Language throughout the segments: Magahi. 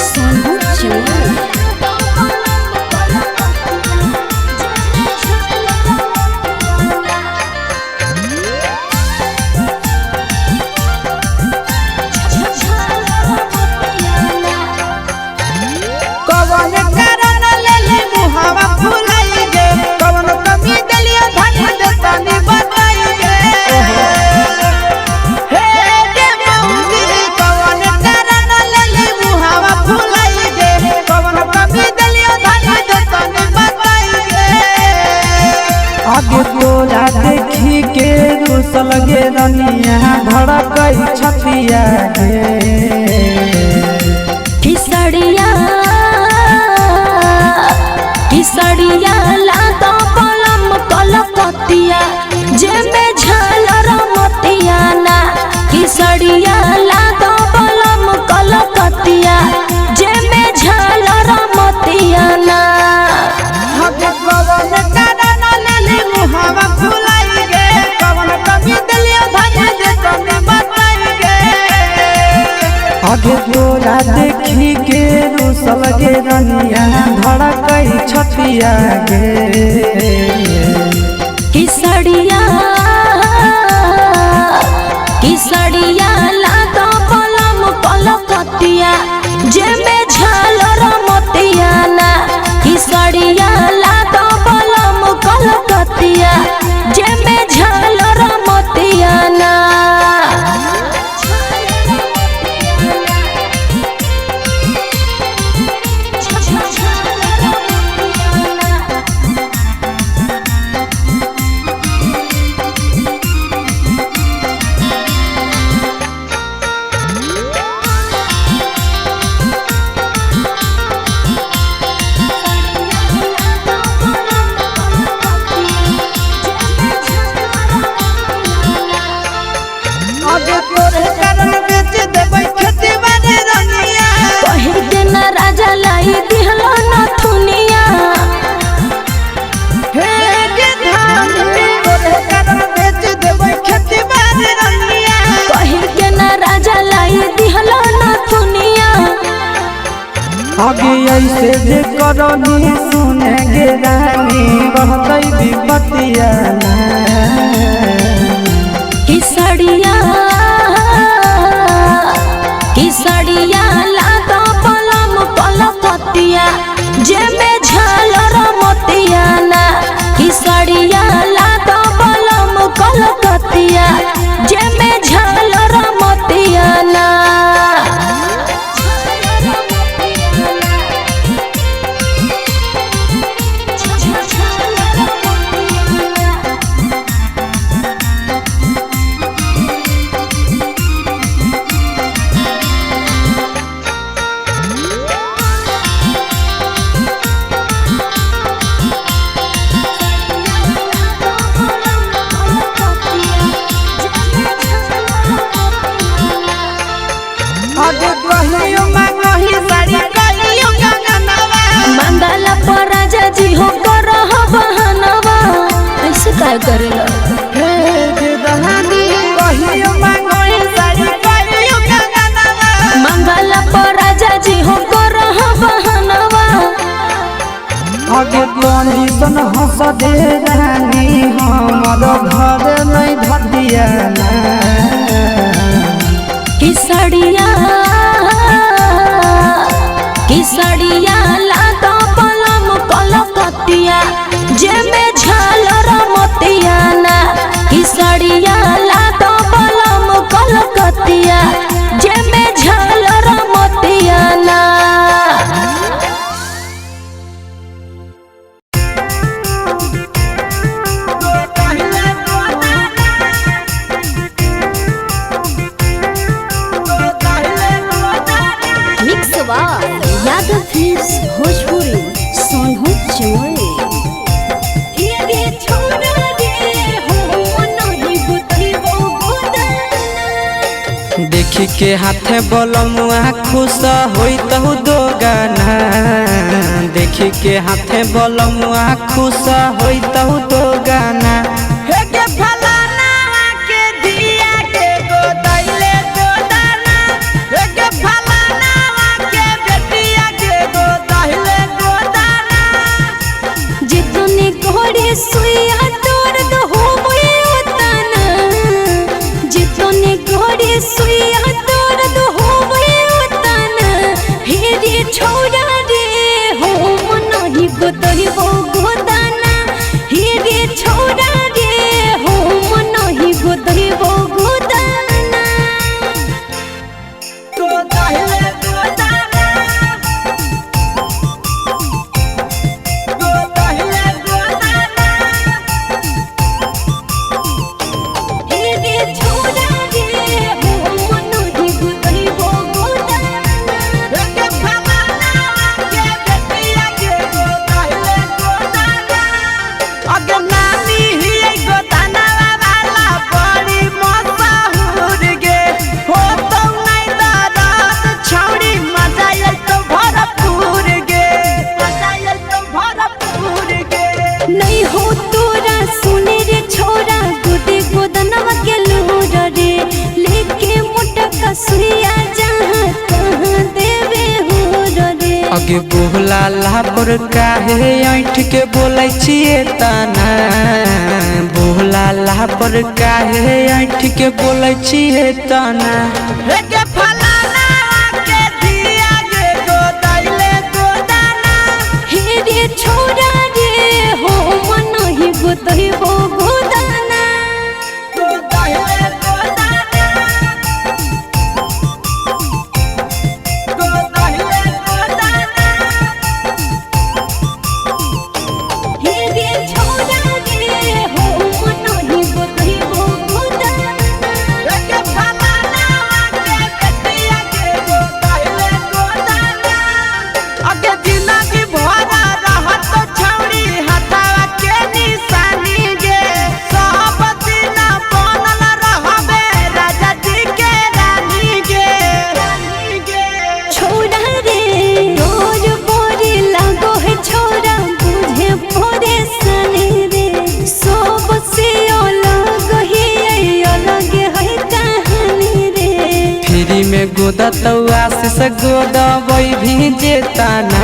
सोनू चमोली। कवन कारण लेले मुहावा फुलाई गे, कवन कमी देलियो धन देतानी बताई गे। हे गे मौसी, कवन कारण लेले मुहावा फुलाई गे, कवन कमी देलियो धन देतानी बताई गे। आगे तोरा देखी के रूसल गे रनिया धड़कई छतिया गे। किसड़िया किसड़िया लादा पलम कलकतिया जेमे झालर मोतिया ना। किसड़िया लादा पलम कलकतिया जेमे झालर मोतिया ना। आगे कवन कारण लेले मुहावा फुलाई गे, कवन कमी देलियो धन देतानी बताई गे। आगे तोरा देखी के रूसल गे रनिया धड़कई छतिया गे। किसड़िया किसड़िया लादा पलम कलकतिया जेमे झालर मोतिया ना। किसड़िया लादा पलम कलकतिया जेमे झालर मोतिया ना। आगे तोरे कारण बेच देबै खेती बाड़ी रनिया। पहिर के ना राजा लाई दिहलो नथुनिया। हे गे धानी, तोरे कारण बेच देबै खेती बाड़ी रनिया। पहिर के ना राजा लाई दिहलो नथुनिया। आगे ऐसे जे करनी सुने गे रानी बढ़तई विपतिया ना। किसड़िया किसड़िया लादा पलम कलकतिया जेमे झालर मोतिया ना। किसड़िया लादा पलम कलकतिया जेमे झालर मोतिया ना। आगे कहियो मांगही साड़ी कहियो कंगनवा। मंगला पर राजा जी हो करह बहनवा, ऐसे काय करेला। हे गे दहानी कहियो मांगही साड़ी कहियो कंगनवा। मंगला पर राजा जी हो करह बहनवा। आगे तोनी सन हंस दे रानी हमर घर नहीं धतिया ना। किसड़िया किसड़िया लादा पलम कलकतिया जेमे झालर मोतिया ना। किसड़िया लादा पलम कलकतिया जेमे झालर मोतिया ना। Mix Yadav films Bhojpuri Sonu Chamoli. देखी के हाथे बलमुआ खुश होई तहु दो गाना। देखी के हाथे बलमुआ खुश होई तहु दो गाना। हे के फलाना के दिया के गोदैले दो दाना। हे के फलाना के अगे बोला ला पर काहे ऐठ के बोलै छियै तना। बोला ला पर काहे ऐठ के बोलै छियै तना। हे गे फलाना के धिया गे गोदाइले गोदाना। हे रे छोरा रे हो मन ही गोतइबो गोदाना। गोदाइले गोदाना। गोदाइले गोदाना। हे रे छोरा रे हो मन ही गोतइबो गोदाना। हे गे फलाना के बेटिया गे गोदाइले गोदाना। अगे जिंदगी भरा रहत छौड़ी हथवा के निशानी गे। सब दिन बनल रहबे राजा जी के रानी गे। छोरा रे रोज बोरी लागो है छोरा बुझे परेशानी रे। सब से अलग ही अलग है कहानी रे। फ्री में गोदतौ आशीष गोदबै भी जेताना।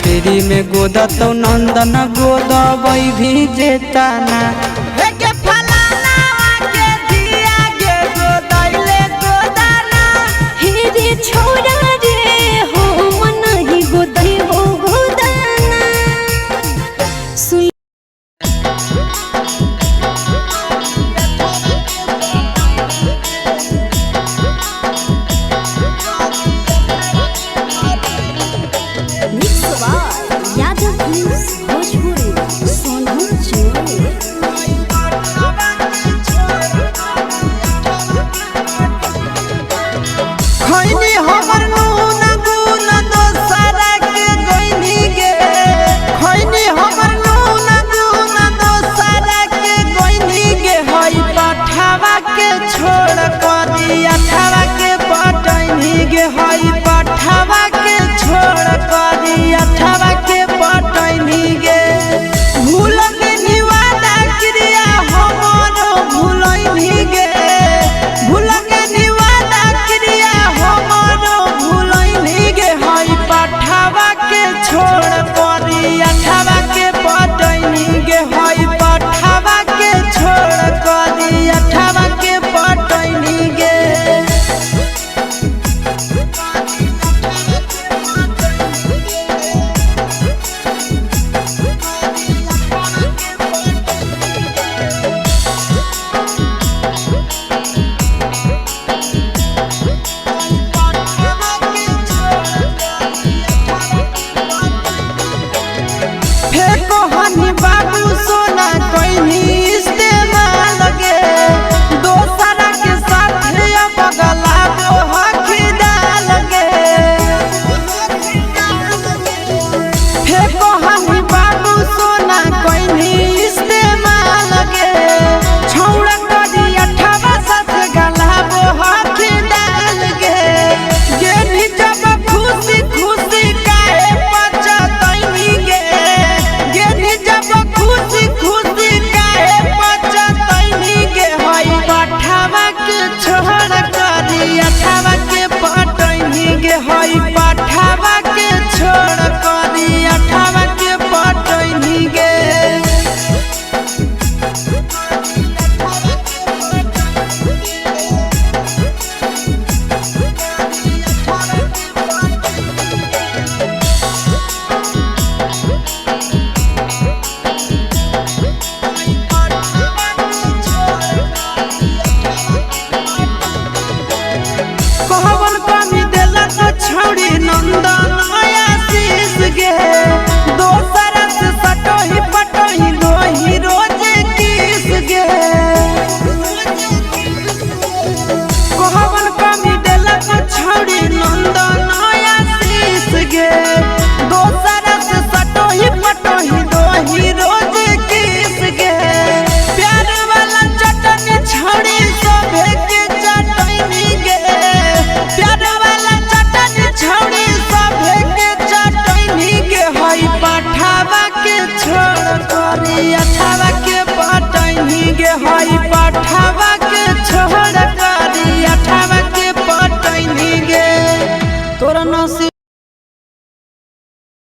फ्री में गोदतौ नंदन गोदबै भी जेताना। हे गे फलाना के धिया गे गोदाइले गोदाना। हे रे छोरा